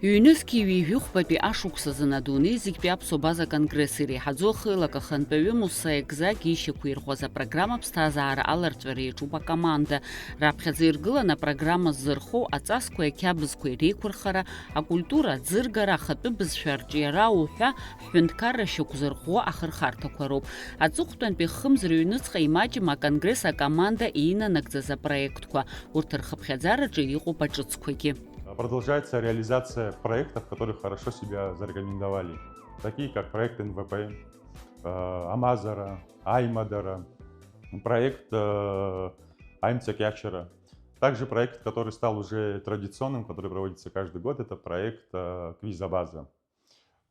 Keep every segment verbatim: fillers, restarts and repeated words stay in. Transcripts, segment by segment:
Ҩнызқьи ҩажәи хәбатәи ашықәс азын адунеи зегьтәи аԥсуа база конгресс иреиҳаӡоу ахеилак ахантәаҩы Муса Екзагь ишьақәирӷәӷәаз апрограмма ԥсҭазаара аларҵәара иаҿуп акоманда. Раԥхьаӡа иргылан апрограмма ззырхоу аҵасқәеи ақьабзқәеи реиқәырхара, акультура аӡыргара, ахатәы бызшәа арҿиара уҳәа ҳҳәынҭқарра шьақәзырӷәӷәо ахырхарҭақәа роуп. Аҵыхәтәантәи хымз рыҩныҵҟа имаҷым аконгресс акоманда иинанагӡаз апроектқәа, урҭ рхыԥхьаӡараҿы иҟоуп аҿыцқәагьы. Продолжается реализация проектов, которые хорошо себя зарекомендовали, такие как проект Н В П, э, Амазара, Аймадара, проект, э, Аймца Кячера. Также проект, который стал уже традиционным, который проводится каждый год, это проект, э, Квиза База.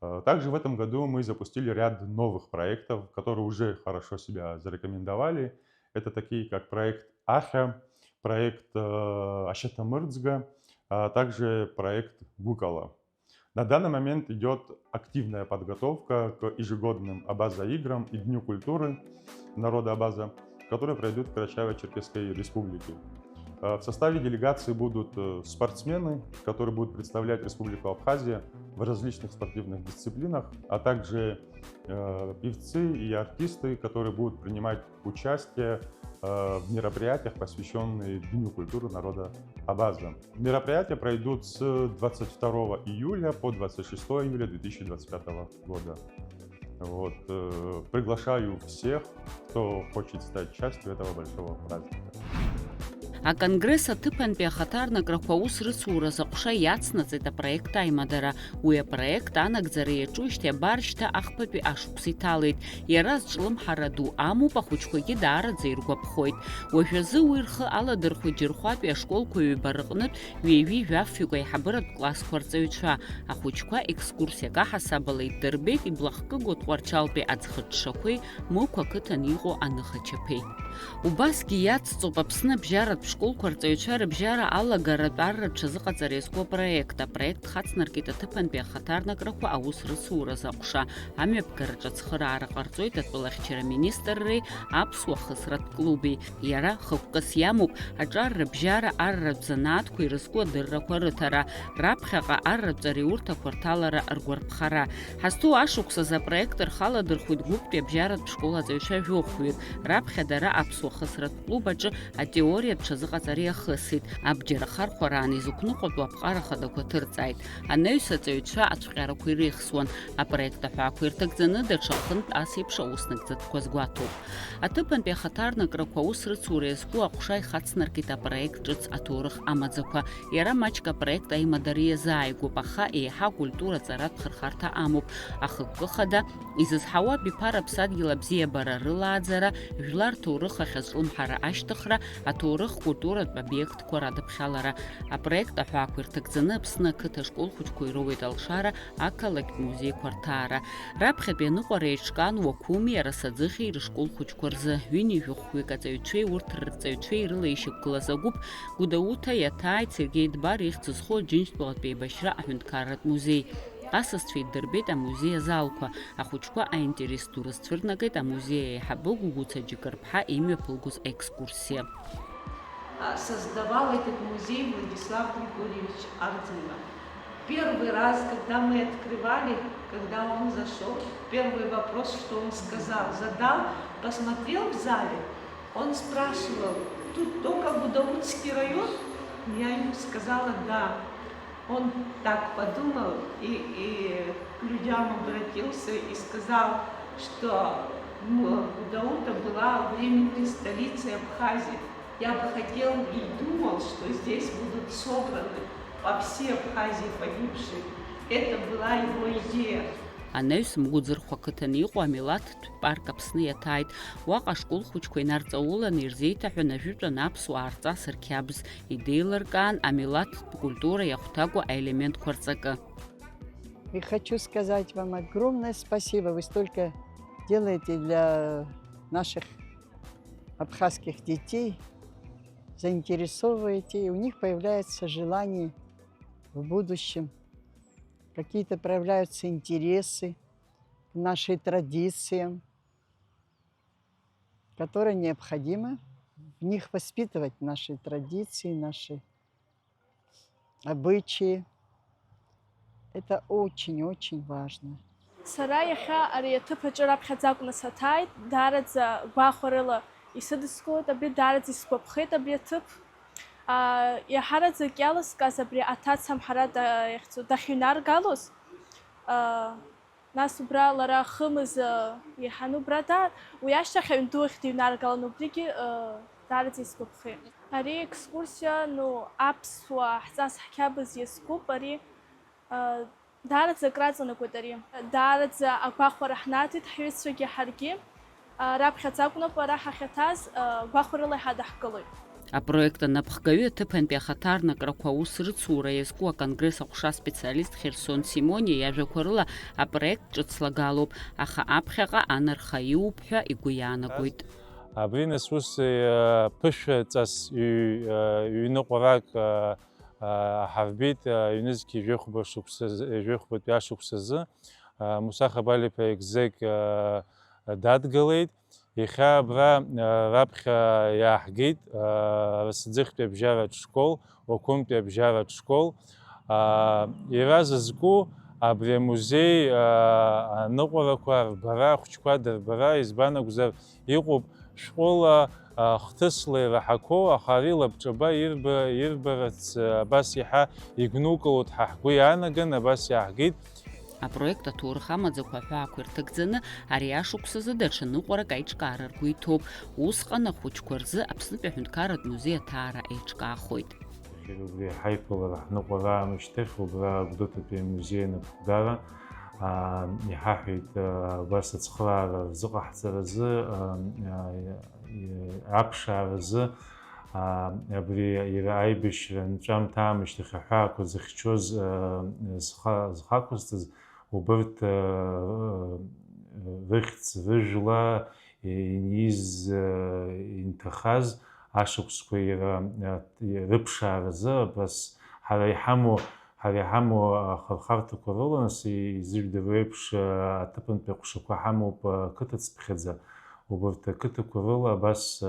Э, также в этом году мы запустили ряд новых проектов, которые уже хорошо себя зарекомендовали. Это такие как проект Ахя, проект, э, Ашьаҭамырӡга, а также проект Гукала. На данный момент идёт активная подготовка к ежегодным Абаза играм и Дню культуры народа Абаза, которые пройдут в Карачаево-Черкесской Республике. Э, в составе делегации будут, э, спортсмены, которые будут представлять Республику Абхазия в различных спортивных дисциплинах, а также, э, певцы и артисты, которые будут принимать участие, э, в мероприятиях, посвящённые Дню культуры народа Абаза. Мероприятия пройдут с двадцать второго июля по двадцать шестого июля две тысячи двадцать пятого года. Вот, э, приглашаю всех, кто хочет стать частью этого большого праздника. Аконгресс аҭыԥантәи ахаҭарнакрақәа аус рыцуразы аҟәша иацнаҵеит апроект Аимадара. Уи апроект анагӡара иаҿуижьҭеи абар шьҭа ахԥатәи ашықәс иҭалеит. Иара азҿлымҳара ду амоуп, ахәыҷқәагьы даараӡа иргәаԥхоит. Уажәазы уи рхы аладырхәит Џьырхәатәи ашколқәа ҩба рҟнытә ҩажәи жәафҩык аиҳабыратә классқәа рҵаҩцәа. Ахәыҷқәа екскурсиак аҳасабала иддырбеит Иблахкыгоу Тҟәарчалтәи аӡхыҽҽақәеи Мықә ақыҭан иҟоу аныхачаԥеи. Убасгьы иацҵоуп Аԥсны абжьаратә школқәа рҵаҩцәа рыбжьара алагаратә арра рҽазыҟаҵара иазку апроект. Апроект хацнаркит аҭыԥантәи ахаҭарнакрақәа аус рыцуразы аҟәша. Амҩаԥгараҿы ацхыраара ҟарҵоит атәылахьчара министрреи аԥсуа хысратә клуби. Иара хықәкыс иамоуп аҿар рыбжьара арратә занааҭқәа ирызку адыррақәа рыҭара, раԥхьаҟа арратә ҵареурҭақәа рҭалара ргәарԥхара. Ҳазҭоу ашықәс азы апроект рхаладырхәит Гәыԥтәи абжьаратә школ аҵаҩцәа жәохәҩык, раԥхьа дара аԥсуа хысратә клуб аҿы атеориатә ҽазыҟаҵара иахысит, абџьар ахархәараан изықәныҟәатәу аԥҟара хадақәа ҭырҵааит, анаҩс аҵаҩцәа ацәҟьарақәа иреихсуан, апроект аҳәаақәа ирҭагӡаны даҽа хынтә ас еиԥш аус нагӡатәқәа згәаҭоуп. Аҭыԥантәи ахаҭарнакрақәа аус рыцура иазку аҟәша ихацнаркит апроект ҿыц аҭоурых амаӡақәа. Иара маҷк апроект аимадара иазааигәоуп, аха еиҳа акультура аҵаратә хырхарҭа амоуп. Ахықәкы хада, изызҳауа абиԥара аԥсадгьыл абзиабара рылааӡара, жәлар рҭоурых ахь азҿлымҳара ашьҭыхра, аҭоурых-культуратә обиектқәа радыԥхьалара. Апроект аҳәаақәа ирҭагӡаны Аԥсны ақыҭа ашкол хәыҷқәа ироуеит алшара, ақалақьтә музеиқәа рҭаара. Раԥхьатәи аныҟәара еиҿкаан Уақәуми Арасаӡыхьи рышкол хәыҷқәа рзы. Ҩынҩажәи хәҩык аҵаҩцәеи урҭ рырҵаҩцәеи рыла ишьақәгылаз агәыԥ Гәдоуҭа иаҭааит Сергеи Дбар ихьӡ зху Аџьынџьтәылатәи еибашьра аҳәынҭқарратә музеи. Асасцәа иддырбеит амузеи азалқәа. Ахәыҷқәа аинтерес ду рызцәырнагеит амузеи аиҳабы Гәыгәыца Џьыкырԥҳа имҩаԥылгоз аекскурсиа. А, создавал этот музей Владислав Григорьевич Ардзинов. Первый раз, когда мы открывали, когда он зашёл, первый вопрос, что он сказал, задал, посмотрел в зале, он спрашивал: «Тут только Гудаутский район?» Я ему сказала: «Да». Он так подумал и, и к людям обратился и сказал, что, ну, Гудаута была временной столицей Абхазии. Я бы хотел и думал, что здесь будут собраны по всей Абхазии погибшие. Это была его идея. Анаҩс Мгәыӡырхә ақыҭан иҟоу амилаҭтә парк Аԥсны иаҭааит. Уаҟа ашкол хәыҷқәа инарҵауланы ирзеиҭаҳәан ажәытәан аԥсуаа рҵас рқьабз, идеилыркаан амилаҭтә культура иахәҭакәа аелементқәа рҵакы. И хочу сказать вам огромное спасибо. Вы столько делаете для наших абхазских детей, заинтересовываете, и у них появляется желание в будущем, какие-то проявляются интересы к нашей традициям, которые необходимо в них воспитывать, наши традиции, наши обычаи. Это очень-очень важно. Сара иахьа ари аҭыԥ аҿы раԥхьаӡа акәны саҭааит, даараӡа гәахәарыла исыдыскылоит абри, даараӡа исгәаԥхеит абри аҭыԥ. Иаҳараӡак иалыскааз абри аҭаца амҳара дахьӡу дахьыҩнаргалоз, нас убра лара ахымыз еиҳаны убра даар, уи ашьҭахь аҩн ду ахь дыҩнаргалан, убригьы даараӡа исгәаԥхеит. Ари екскурсиа, ну, аԥсуаа ҳҵас ҳқьабз иазкуп, ари даараӡа акраҵанакуеит ари. Даараӡа агәахәара ҳнаҭеит ҳҩызцәагьы ҳаргьы. Раԥхьаӡа акәнуп ара ҳахьаҭаз, гәахәарыла иҳадаҳкылоит. Апроект анапхгаҩы аҭыԥантәи ахаҭарнакрақәа аус рыцура иазку аконгресс аҟәша аспециалист Херсон Симониа иажәақәа рыла апроект ҿыц лагалоуп, аха аԥхьаҟа анарха иуп ҳәа игәы иаанагоит. Абри нас ус ԥышәаҵас ҩ-, ҩныҟәарак аҳарбеит, ҩнызқь жәохәба шықәсазы, жәохәбатәи ашықәсазы. Муса Хабалиԥа екзек дадгылеит. Иахьа абра раԥхьа иааҳгеит Арасаӡыхьтәи абжьаратә школ, Оқәымтәи абжьаратә школ. Иара зызку абри амузеи аныҟәарақәа рбара, ахәыҷқәа дырбара, избан акәзар, иҟоуп шәҟәыла, хҭысла ираҳақәоу, аха ари лабҿаба ирба, ирбарац абас иаҳа игәнукылоит ҳәа ҳгәы иаанаган, абас иааҳгеит. Апроект аҭоурых амаӡақәа аҳәаақәа ирҭагӡаны, ари ашықәсазы даҽа ныҟәарак аиҿкаара ргәы иҭоуп. Усҟан ахәыҷқәа рзы Аԥснытәи аҳәынҭқарратә музеи аҭаара еиҿкаахоит. Иахьа убри ҳаиԥылара ҳныҟәара аамышьҭахь, убра Гәдоуҭатәи амузеи анапхгара, аа, иҳаҳәеит, аа, абас ацхыраара рзыҟаҳҵаразы, аа, аа, аԥшааразы, аа, абри иара аибашьра анҵәамҭа аамышьҭахь аҳәаақәа зыхьчоз, аа, зха-, зхақәызҵаз, убырҭ, аа, рыхьӡ, рыжәла, иниз, инҭахаз ашықәсқәа иара, рыԥшааразы, абас ҳара иҳамоу, ҳара иҳамоу ахырхарҭақәа рыла, нас, изыжәдыруа еиԥш, аҭыԥантәи аҟәшақәа ҳамоуп ақыҭацԥхьаӡа. Убарҭ ақыҭақәа рыла абас,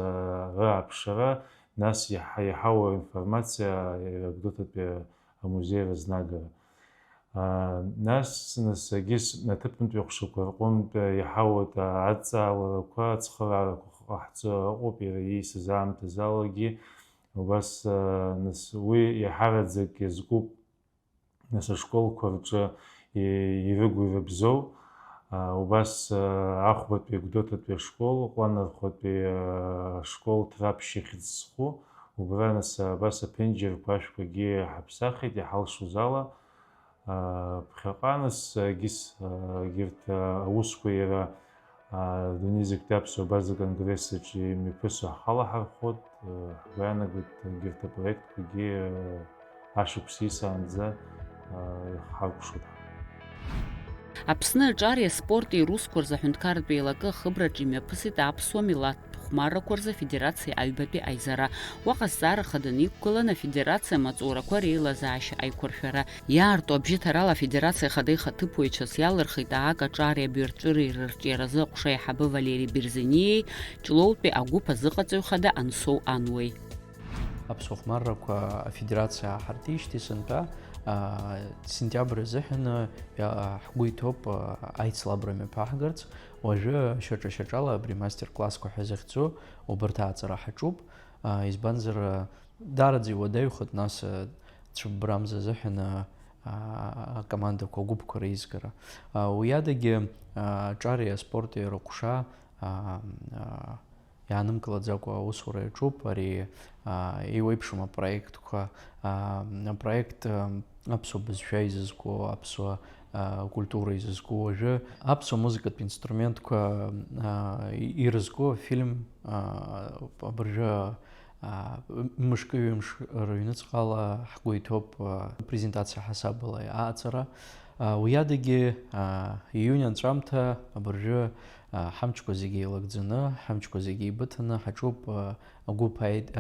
рааԥшара, нас иаҳа-, иаҳауа аинформациа иара Гәдоуҭатәи амузеи рызнагара. Нас, нас егьыс аҭыԥантәи аҟәшақәа рҟынтә иаҳауеит аҵааларақәа, ацхыраарақәа ҟаҳҵо ыҟоуп иара ииасыз аамҭазалагьы. Убас, нас, уи иаҳараӡак иазкуп, нас, ашколқәа рҿы ирыгу ирыбзоу. Убас Ахәбатәи Гәдоуҭатәи ашкол, Ҟәланырхәатәи ашкол Ҭраԥшь ихьӡ зху, убра, нас, абас аԥенџьырқәа ашәқәагьы ҳаԥсахит иҳалшоз ала. Ԥхьаҟа, нас, егьыс, егьырҭ аусқәа иара адунеи зегьтәи аԥсуа абаза конгресс аҿы имҩаԥысуа ҳхалаҳархәот, ҳгәы иаанагоит, егьырҭ апроектқәагьы ашықәс исаанӡа иҳаркәшоит. Аԥсны аҿареи аспорти русқәа рзы аҳәынҭқарратә еилакы ахыбраҿы имҩаԥысит аԥсуа милаҭтә хәмаррақәа рзы афедерациа аҩбатәи аизара. Уаҟа азҵаара хаданы иқәгылан афедерациа амаҵурақәа реилазаашьа аиқәыршәара. Иаарту абжьыҭарала афедерациа ахада ихаҭыԥуаҩцәас иалырхит аак аҿареи абаҩрҵәыреи рырҿиаразы аҟәша аиҳабы Валери Берзениеи Ҷлоутәи агәыԥ азыҟаҵаҩ хада Ансоу Ануеи. Аԥсуа хәмаррақәа афедерациа ааҳартижьҭеи сынтәа, аа, сентиабр азыҳәан, иа-, ҳгәы иҭоуп, аа, аицлабра мҩаԥаҳгарц. Уажәы шьаҿа-шьаҿала абри мастер-классқәа ҳәа захьӡу убарҭ ааҵара ҳаҿуп, аа, избанзар, даараӡа иуадаҩхоит, нас, цәыббрамза азыҳәан, акомандақәа, агәыԥқәа реизгара. Уи адагьы, аҿареи аспорти рыҟәша, иаанымкылаӡакәа аусура иаҿуп. Ари, еиуеиԥшым апроектқәа, апроект, аԥсуа бызшәа изызку, аԥсуа, культура изызку. Уажәы аԥсуа музыкатә инструментқәа, ирызку афильм, абыржәы, мышкы-ҩымш рыҩныҵҟала ҳгәы иҭоуп, апрезентациа ҳасабала аҟаҵара. Уи адагьы, ииунь анҵәамҭа абыржәы, ҳамчқәа зегьы еилагӡаны, ҳамчқәа зегьы еибыҭаны ҳаҿуп, агәыԥ аид-,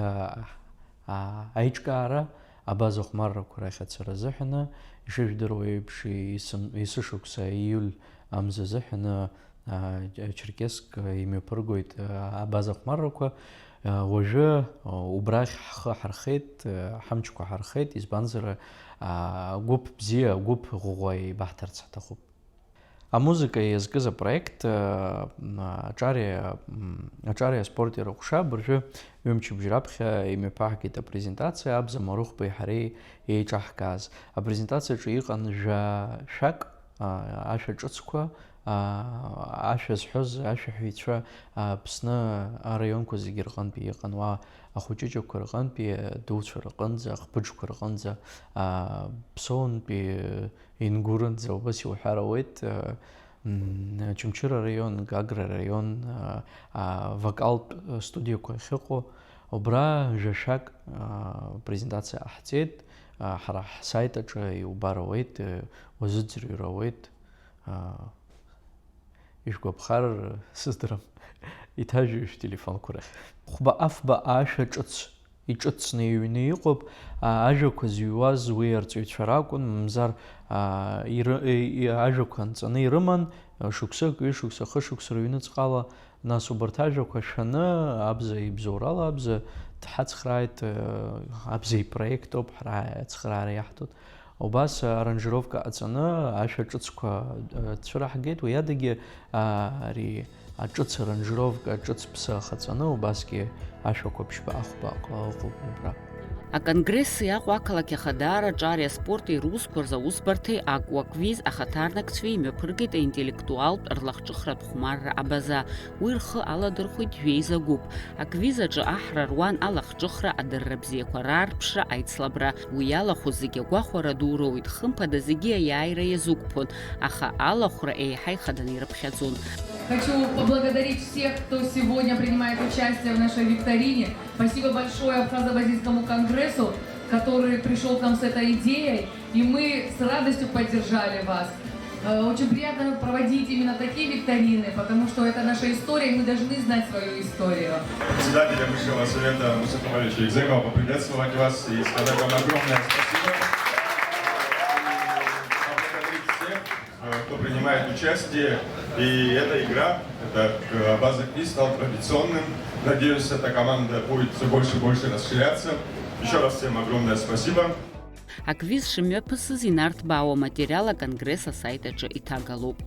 аиҿкаара абаза хәмаррақәа рахь ацара азыҳәаны. Ишыжәдыруа еиԥш, есым-, есышықәса ииуль амза азыҳәаны, Черкесск имҩаԥыргоит абаза хәмаррақәа. Уажәы убрахь ҳхы ҳархеит, ҳамчқәа ҳархеит, избанзар, гәыԥ бзиа, гәыԥ ӷәӷәа еибаҳҭарц ҳҭахуп. Амузыка иазкыз апроект, аҿари, аҿари аспорти рыҟәша абыржәы ҩымчыбжь раԥхьа имҩаԥаҳгеит апрезентациа, Абза Марыхәбеи ҳареи еиҿаҳкааз. Апрезентациаҿы иҟан жәа-, шәак, а, ашәа ҿыцқәа, а, ашәа зҳәоз ашәаҳәаҩцәа, а, Аԥсны араионқәа зегьы рҟынтәи иҟан, уа ахәыҷыҷақәа рҟынтәи, адуцәа рҟынӡа, ахбыџқәа рҟынӡа, а, Ԥсоунтәи Ингурынӡа, убас иуҳәар ауеит, а, м, Очамчыра араион, Гагра араион, а, а, вокалтә студиақәа ахьыҟоу, убра жәа-шәак, а, презентациа ҟаҳҵеит, а, ҳара ҳсайт аҿы иубар ауеит, а, уазыӡырҩыр ауеит, а, ижәгәаԥхар, сыздырам, иҭажәи шәтелефонқәа рахь. Хәба-афба ашәа ҿыц иҿыцны иҩны иҟоуп, а, ажәақәа зыҩуаз уи арҵаҩцәа ракәын, мамзар, а, иры-, и-, и-, ажәақәа анҵаны ирыман, а, шықәсык, ҩышықәса, хышықәса рыҩныҵҟала, нас убарҭ ажәақәа шәаны, абза ибзоурала абза дҳацхрааит, а, абза ипроект ауп, ҳара ацхраара иаҳҭоит. Убас аранжировка ҟаҵаны, ашәа ҿыцқәа, а, цәыраҳгеит, уи адагьы, а, ари аҿыц аранжировка, аҿыц ԥсы ахаҵаны, убасгьы ашәақәа ԥшьба ахәба ыҟоуп убра. Аконгресси Аҟәа ақалақь ахадара аҿари аспорти русқәа рзы аусбарҭеи Аҟәа аквиз ахаҭарнакцәеи имҩаԥыргеит аинтеллектуалтә рлахҿыхратә хәмарра абаза. Уи рхы аладырхәит жәеиза гәыԥ. Аквиз аҿы аҳра руан алахҿыхра, адырра бзиақәа раарԥшра, аицлабра. Уи иалахәыз зегьы агәахәара ду роуит, хымԥада зегьы аиааира иазықәԥон, аха алахәра еиҳа ихаданы ирыԥхьаӡон. Хочу поблагодарить всех, кто сегодня принимает участие в нашей викторине. Спасибо большое Абхазо-Абазинскому конгрессу, который пришёл к нам с этой идеей, и мы с радостью поддержали вас. Э, очень приятно проводить именно такие викторины, потому что это наша история, и мы должны знать свою историю. Председателя Высшего совета Мусафа Валерьевича Икзекова поприветствовать вас и сказать вам огромное спасибо. И поблагодарить всех, э, кто принимает участие. И эта игра, это, э, Абаза квиз стал традиционным. Надеюсь, эта команда будет всё больше и больше расширяться. Ещё раз всем огромное спасибо. Аквиз шымҩаԥысыз инарҭбаау аматериал аконгресс асайт аҿы иҭагалоуп.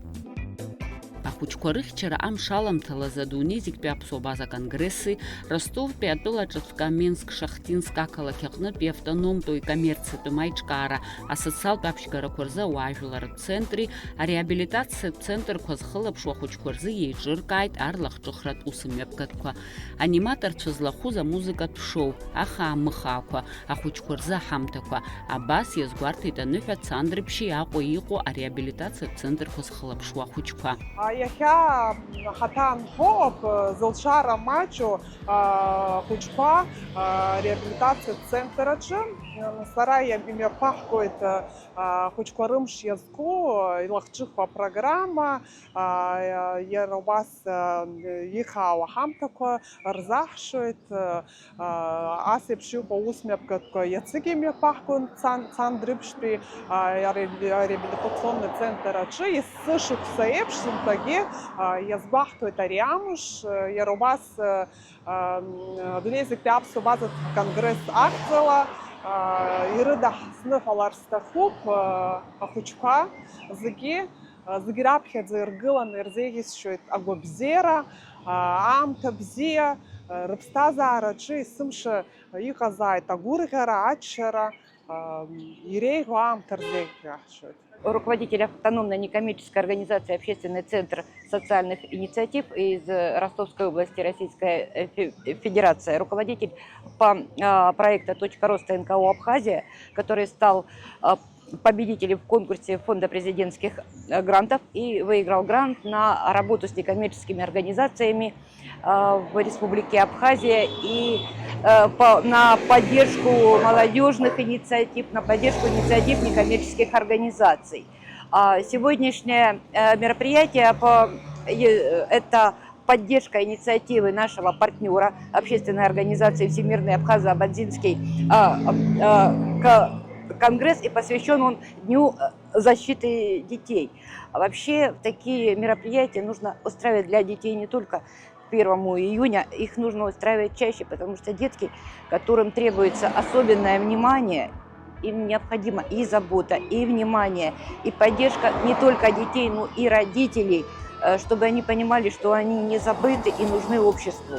Ахәыҷқәа рыхьчара амш аламҭалаз адунеи зегьтәи аԥсуа база конгресси, Ростовтәи атәыла ҿыц Каменск-Шахтинск ақалақь аҟнытәи автономтәу икоммерциатәым аиҿкаара асоциалтә аԥшьгарақәа рзы ауаажәларратә центри, ареабилитациатә центрқәа зхылаԥшуа ахәыҷқәа рзы еиҿыркааит арлахҿыхратә усмҩаԥгатәқәа. Аниматорцәа злахәыз амузыкатә шоу, ахаамыхаақәа, ахәыҷқәа рзы аҳамҭақәа, абас иазгәарҭеит аныҳәа Цандрыԥшьи Аҟәа иҟоу ареабилитациатә центрқәа зхылаԥшуа ахәыҷқәа. А, иахьа ахаҭа анхо ауп, зылшара маҷу, а, ахәыҷқәа, а, реабилитациатә центр аҿы. Сара иам-, имҩаԥаҳгоит, а, ахәыҷқәа рымш иазку, а, илахҿыху апрограмма, а, иара убас, а, ихаау аҳамҭақәа рзаҳшоит, а, ас еиԥш иҟоу аусмҩаԥгатәқәа иацыгьы имҩаԥаҳгон Цан-, Цандрыԥшьтәи, а, аре-, ареабилитационный центр аҿы, есышықәса еиԥш, сынтәагьы, а, иазгәаҳҭоит ари амш, а, иара убас, а, а, адунеи зегьтәи аԥсуа базатә конгресс ахьӡала, а, ирыдаҳзныҳәалар сҭахуп, а, ахәыҷқәа зегьы. Зегь раԥхьаӡа иргыланы ирзеиӷьысшьоит агәабзиара, аамҭа бзиа, рыԥсҭазаараҿы есымша иҟазааит агәырӷьара, аччара, иреиӷьу аамҭа рзеиӷьасшьоит. Руководитель автономной некоммерческой организации «Общественный центр социальных инициатив» из Ростовской области Российской, э, Фе-, Федерации, руководитель по, а, проекта «Точка роста» Н К О «Абхазия», который стал, а, победителем в конкурсе Фонда президентских, э, грантов и выиграл грант на работу с некоммерческими организациями, а, в Республике Абхазия и, э, по-, на поддержку молодёжных инициатив, на поддержку инициатив некоммерческих организаций. А, сегодняшнее, э, мероприятие по-, э, это поддержка инициативы нашего партнёра, общественной организации Всемирный Абхазо-Абазинский, а, а, ко-, конгресс, и посвящён он Дню, э, защиты детей. А вообще, такие мероприятия нужно устраивать для детей не только первому июня их нужно устраивать чаще, потому что детки, которым требуется особенное внимание, им необходимо и забота, и внимание, и поддержка не только детей, но и родителей, э, чтобы они понимали, что они не забыты и нужны обществу.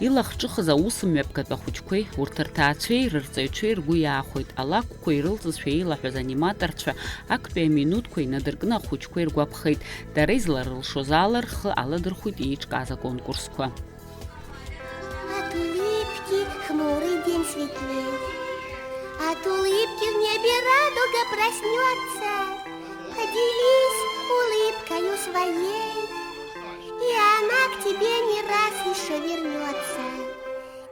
Илахҿыхыз аусмҩаԥгатә ахәыҷқәеи урҭ рҭаацәеи рырҵаҩцәеи ргәы иаахәеит, алакәқәа ирылҵызшәа еилаҳәаз аниматорцәа актәи аминуҭқәа инадыркны ахәыҷқәа иргәаԥхеит, дара изларылшоз ала рхы аладырхәит еиҿкааз аконкурсқәа. От улыбки хмурый день светлей. От улыбки в небе радуга проснется. Поделись улыбкою своей, и она к тебе не раз еще вернется.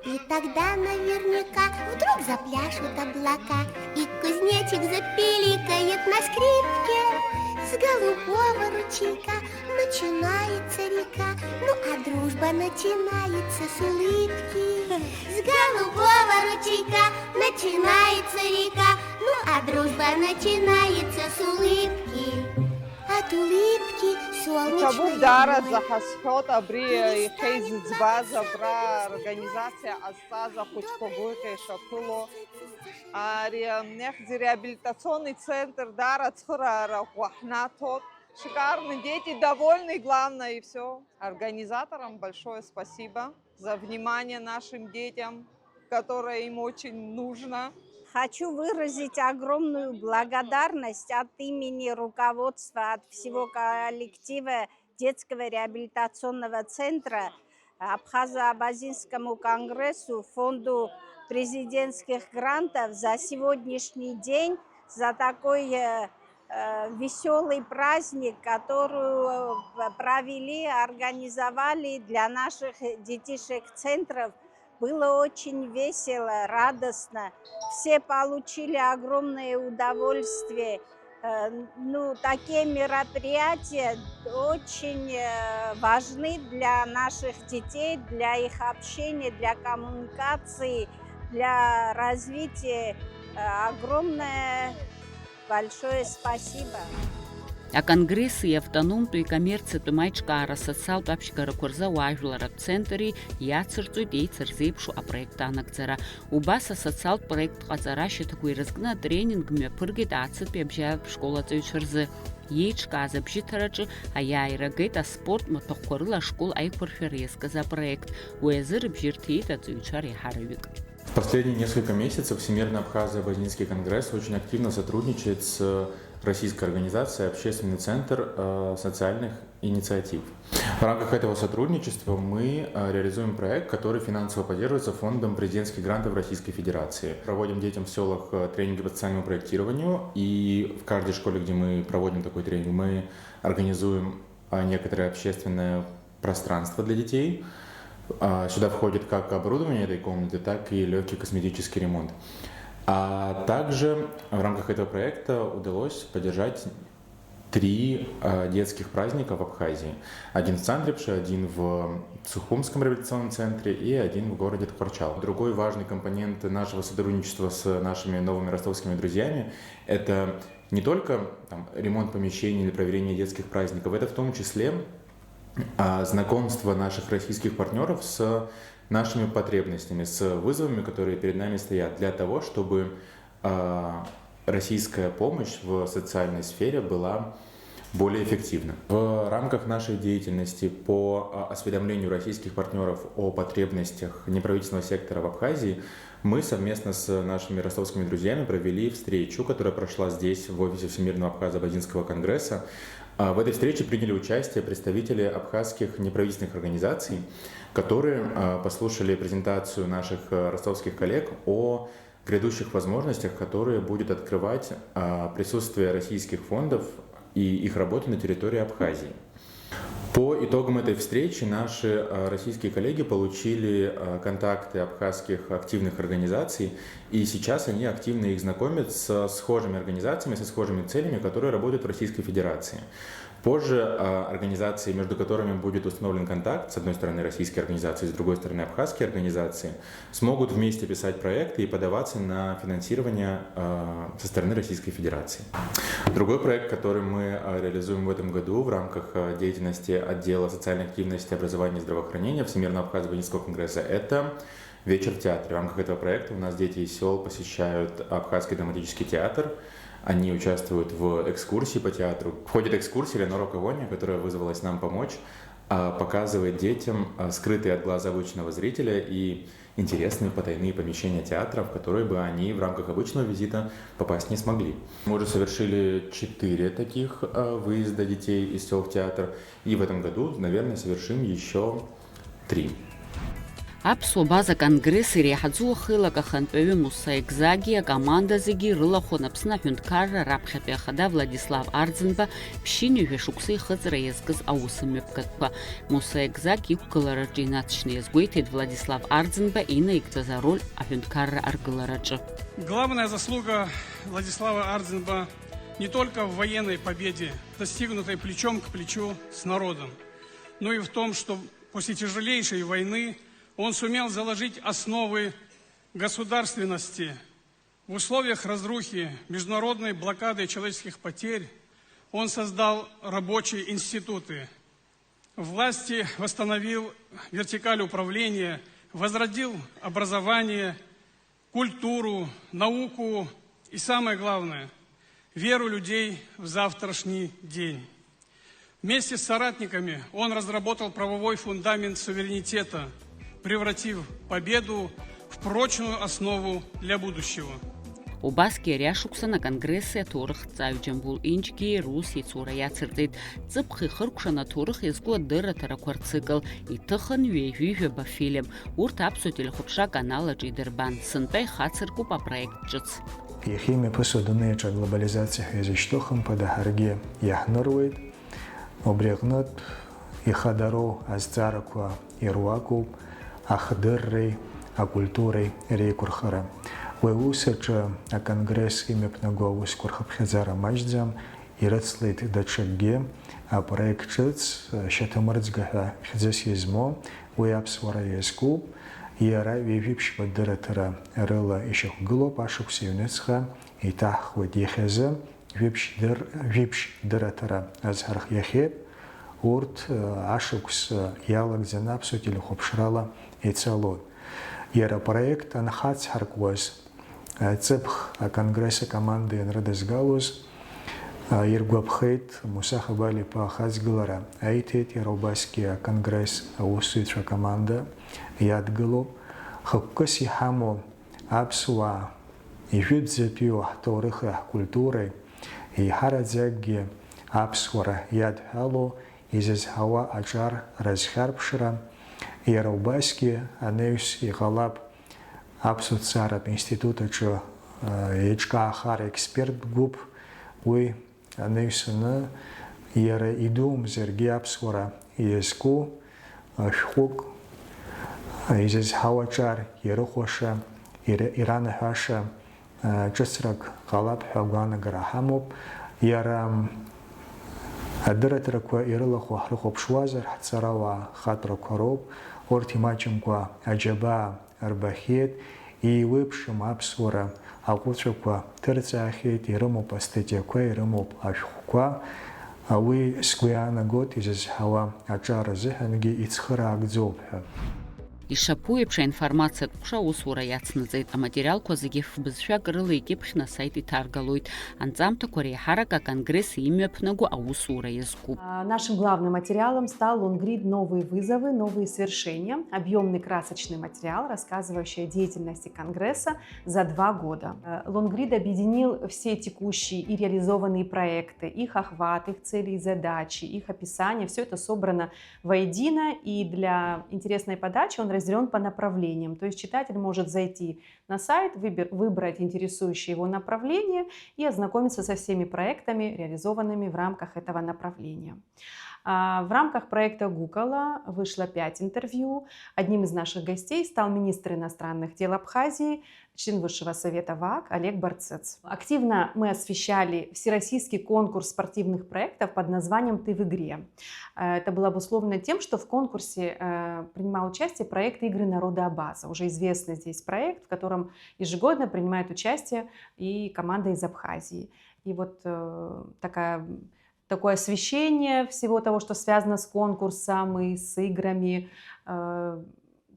И тогда наверняка вдруг запляшут облака, и кузнечик запиликает на скрипке. С голубого ручейка начинается река, ну а дружба начинается с улыбки. С голубого ручейка начинается река, ну а дружба начинается с улыбки. От улыбки солнечной Иҭабуп, даараӡа ҳазҳәоит абри иахьа изыӡбаз абра организациа ҟазҵаз ахәыҷқәа гәыӷьа ишаԥыло. Ари нехьӡи реабилитационный центр даара ацхыраара ӷәӷәа ҳнаҭоит. Шикарно, дети довольны, главное, и все. Организаторам большое спасибо за внимание нашим детям, которое им очень нужно. Хочу выразить огромную благодарность от имени руководства, от всего коллектива детского реабилитационного центра Абхазо-Абазинскому конгрессу, фонду президентских грантов за сегодняшний день, за такой э, э, веселый праздник, который э, провели, организовали для наших детишек центров. Было очень весело, радостно. Все получили огромное удовольствие. Э, Ну, такие мероприятия очень э, важны для наших детей, для их общения, для коммуникации, для развития. Э, Огромное большое спасибо. Аконгресси автономтәи икоммерциатәым аиҿкаара асоциалтә аԥшьгарақәа рзы ауаажәлар рцентри иацырҵоит еицырзеиԥшу апроект анагӡара. Убас асоциалтә проект ҟаҵара ашьаҭақәа ирызкны атренинг мҩаԥыргеит Аацы-тәи абжьаратә школ аҵаҩцәа рзы. Иеиҿкааз абжьыҭараҿы аиааира геит аспорт маҭәахәқәа рыла ашкол аиқәыршәара иазкыз апроект. Уи азы рыбжьы рҭеит аҵаҩцәа реиҳараҩык. В последние несколько месяцев Всемирный Абхазско-Абазинский конгресс очень активно сотрудничает с российской организацией «Общественный центр э, социальных инициатив». В рамках этого сотрудничества мы э, реализуем проект, который финансово поддерживается Фондом президентских грантов Российской Федерации. Проводим детям в селах э, тренинги по социальному проектированию, и в каждой школе, где мы проводим такой тренинг, мы организуем э, некоторое общественное пространство для детей. А, Сюда входит как оборудование этой комнаты, так и легкий косметический ремонт. А также в рамках этого проекта удалось поддержать три э, детских праздника в Абхазии. Один в Цандрипше, один в Сухумском реабилитационном центре и один в городе Тхорчал. Другой важный компонент нашего сотрудничества с нашими новыми ростовскими друзьями — это не только там, ремонт помещений или проведение детских праздников, это в том числе а, знакомство наших российских партнеров с нашими потребностями, с вызовами, которые перед нами стоят, для того, чтобы а, российская помощь в социальной сфере была более эффективна. В рамках нашей деятельности по а, осведомлению российских партнеров о потребностях неправительственного сектора в Абхазии мы совместно с нашими ростовскими друзьями провели встречу, которая прошла здесь, в офисе Всемирного Абхазско-Абазинского конгресса. А, В этой встрече приняли участие представители абхазских неправительственных организаций, которые а, послушали презентацию наших э, ростовских коллег о грядущих возможностях, которые будет открывать а, присутствие российских фондов и их работы на территории Абхазии. По итогам этой встречи наши а, российские коллеги получили а, контакты абхазских активных организаций, и сейчас они активно их знакомят со схожими организациями, со схожими целями, которые работают в Российской Федерации. Позже а, организации, между которыми будет установлен контакт, с одной стороны российские организации, с другой стороны абхазские организации, смогут вместе писать проекты и подаваться на финансирование а, со стороны Российской Федерации. Другой проект, который мы а, реализуем в этом году в рамках а, деятельности отдела социальной активности, образования и здравоохранения Всемирного абхазского конгресса, это «Вечер в театре». В рамках этого проекта у нас дети из сёл посещают Абхазский драматический театр. Они участвуют в экскурсии по театру. В ходе экскурсии Ленора Ковония, которая вызвалась нам помочь, а, показывает детям а, скрытые от глаз обычного зрителя и интересные потайные помещения театра, в которые бы они в рамках обычного визита попасть не смогли. Мы уже совершили четыре таких а, выезда детей из сёл в театр, и в этом году, наверное, совершим еще три. Аԥсуа База Конгресс иреиҳаӡоу ахеилак ахантәаҩы Муса Егзагьи акоманда зегьы ирылахәын Аԥсны аҳәынҭқарра раԥхьатәи ахада Владислав Арӡынба ԥшьынҩажәа шықәса ихыҵра иазкыз аус мҩаԥгатәқәа. Муса Егзагь иқәгылараҿы инаҵшьны иазгәеиҭеит Владислав Арӡынба инаигӡаз ароль аҳәынҭқарра аргылараҿы. Главная заслуга Владислава Ардзинба не только в военной победе, достигнутой плечом к плечу с народом, но и в том, что после тяжелейшей войны он сумел заложить основы государственности. В условиях разрухи, международной блокады и человеческих потерь он создал рабочие институты. В власти восстановил вертикаль управления, возродил образование, культуру, науку и, самое главное, веру людей в завтрашний день. Вместе с соратниками он разработал правовой фундамент суверенитета, превратив победу в прочную основу для будущего. Убасгьы ари ашықәсан аконгресси аҭоурыхҭҵааҩ Џьамбул Инџьгьи рус ицура иацырҵеит. Ҵыԥх ихыркәшан аҭоурых иазку адырраҭарақәа рцикл, иҭыхын ҩажәи жәаба фильм. Урҭ аԥсуа телехәаԥшра аканал аҿы идырбан. Сынтәа ихацыркуп апроект ҿыц. Иахьа имҩаԥысуа адунеи аҿы аглобализациа ҳәа иазышьҭоу хымԥада ҳаргьы иаҳныруеит. Убри аҟнытә ихадароу азҵаарақәа ируакуп ахдырреи акультуреи реиқәырхара. Уи аус аҿы аконгресс имҩаԥнаго аусқәа рхыԥхьаӡара маҷӡам, ирыцлеит даҽакгьы апроект ҿыц, Шьаҭамырӡга ҳәа хьӡыс измоу, уи аԥсуара иазкуп. Иара ҩажәи ԥшьба дырраҭара рыла ишьақәгылоуп, ашықәс ҩнуҵҟа иҭаҳхуеит. Иахьазы жәиԥшь дыр-, жәиԥшь дырраҭара азҳархиахьеит. Урҭ, э, ашықәс, э, иалагӡаны аԥсуа телехәаԥшрала ицалоит. Иара апроект анхацҳаркуаз, э, ҵыԥх аконгресс акоманда ианрыдызгалоз, э, иргәаԥхеит Муса Хабалиаԥа ахаҵгылара аиҭеит, иара убасгьы аконгресс аусзуҩцәа акоманда иадгылоуп. Хықәкыс иҳамоу аԥсуаа ижәытәӡатәиу ҳҭоурыхи ҳкультуреи, еиҳараӡакгьы аԥсуара иадҳәалоу изызҳауа аҿар разхьарԥшра, иара убасгьы анаҩс иҟалап аԥсуа ҭҵааратә институт аҿы, а, еиҿкаахар експерттә гәыԥ, уи анаҩсаны иара идумзаргьы аԥсуара иазку, а, шәҟәык, а, изызҳау аҿар ирыхәаша, ира-, иранаҳәаша, а, ҿыцрак ҟалап ҳәа агәаанагара ҳамоуп. Иара, м, адырраҭарақәа ирылахәу ҳрыхәаԥшуазар, ҳҵарауаа хатәрақәа роуп, урҭ имаҷымкәа аџьабаа рбахьеит, еиуеиԥшым аԥсуара аҟәыцәақәа ҭырҵаахьеит, ирымоуп астатиақәа, ирымоуп ашәҟәқәа. Уи сгәы иаанагоит изызҳауа аҿар азыҳәангьы ицхыраагӡоуп ҳәа. Ишаԥу еиԥш, аинформациатә ҟәша аусура иацнаҵеит. Аматериалқәа зегьы фбызшәак рыла икьыԥхьны асайт иҭаргалоит. Анҵамҭақәа реиҳарак аконгресс имҩаԥнаго аусура иазкуп. А, нашим главным материалом стал лонгрид «Новые вызовы, новые свершения», объёмный красочный материал, рассказывающий о деятельности Конгресса за два года. Э, лонгрид объединил все текущие и реализованные проекты, их охват, их цели и задачи, их описание. Всё это собрано воедино, и для интересной подачи он разделён по направлениям. То есть читатель может зайти на сайт, выбер-, выбрать интересующее его направление и ознакомиться со всеми проектами, реализованными в рамках этого направления. А, В рамках проекта «Гукала» вышло пять интервью. Одним из наших гостей стал министр иностранных дел Абхазии, член Высшего совета ВАК Олег Барцыц. Активно мы освещали всероссийский конкурс спортивных проектов под названием «Ты в игре». Э, это было обусловлено тем, что в конкурсе, э, принимал участие проект «Игры народа Абаза». Уже известный здесь проект, в котором ежегодно принимает участие и команда из Абхазии. И вот, э, такая, такое освещение всего того, что связано с конкурсом и с играми, э,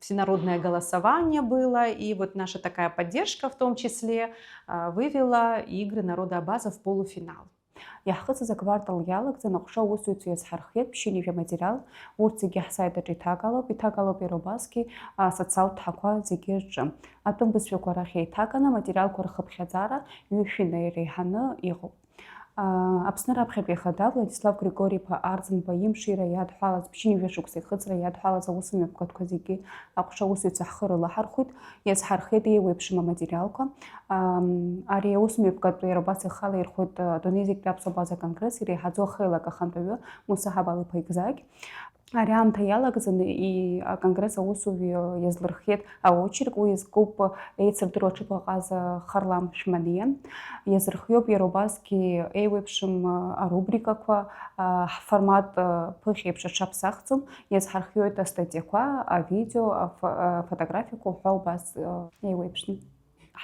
всенародное голосование было, и вот наша такая поддержка в том числе, э, вывела «Игры народа Абаза» в полуфинал. Иаҳхыҵыз аквартал иалагӡаны аҟәша аусзуҩцәа иазҳархиеит ԥшьынҩажәа аматериал, урҭ зегьы ҳсайт аҿы иҭагалоуп, иҭагалоуп иара убасгьы, а, социалтә ҳақәа зегьы рҿы. Атәым бызшәақәа рахь еиҭаганы аматериалқәа рхыԥхьаӡара ҩышәи неи реиҳаны иҟоуп. А, Аԥсны раԥхьатәи ахада Владислав Григори-иԥа Арӡынба имшира иадҳәалаз, ԥшьынҩажәа шықәса ихыҵра иадҳәалаз аусмҩаԥгатәқәа зегьы аҟәша аусзуҩцәа ҳхы рылаҳархәит, иазҳархиеит еиуеиԥшым аматериалқәа. Ам, ари аусмҩаԥгатәи иара убас ихала ирхәит, а, адунеи зегьтәи аԥсуа база конгресс иреиҳаӡоу ахеилак ахантәаҩы Муса Ҳабал-иԥа Игзагь. Ари аамҭа иалагӡаны и-, аконгресс аусуҩы иазлырхиеит аочерк, уи иазкуп еицырдыруа аҽыбӷаҟаза Харлам Шәманиа. Иазырхиоуп иара убасгьы еиуеиԥшым, а, арубрикақәа, а, ҳформат, а, ԥыхьеиԥш аҽаԥсахӡом, иазҳархиоит астатиақәа, авидео, афо-, афотографиақәа уҳәа убас, а, еиуеиԥшны.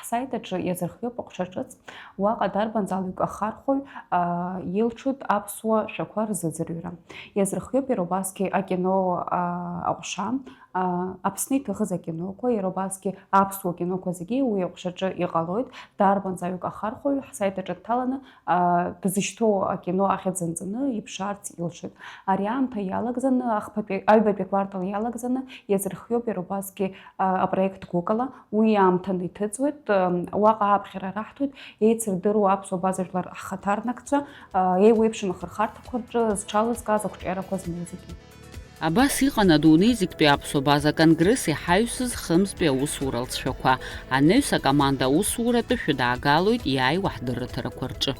Ҳсайт аҿы иазырхиоуп аҟәша ҿыц, уаҟа дарбанзаалак ахархәаҩ, аа, илшоит аԥсуа шәақәа рзыӡырҩра. Иазырхиоуп иара убасгьы акино, аа, аҟәша, аа, Аԥсны иҭыхыз акиноқәа, иара убасгьы аԥсуа киноқәа зегьы уи аҟәшаҿы иҟалоит. Дарбанзаалак ахархәаҩ ҳсайт аҿы дҭаланы, аа, дызышьҭоу акино ахьӡ анҵаны иԥшаарц илшоит. Ари аамҭа иалагӡаны, ахԥатәи, аҩбатәи аквартал иалагӡаны иазырхиоуп иара убасгьы, аа, апроект Гәыкала. Уи аамҭаны иҭыҵуеит, уаҟа аԥхьара раҳҭоит, еицырдыруа аԥсуа база жәлар ҳхаҭарнакцәа, еиуеиԥшым ахырхарҭақәа рҿы зҽалызкааз ақәҿиарақәа змоу зегьы. Абас иҟан адунеи зегьтәи аԥсуа база конгресс иҳаҩсыз хымзтәи аусура алҵшәақәа. Анаҩс акоманда аусуратәы шәыдаагалоит иааиуа ҳдырраҭарақәа рҿы.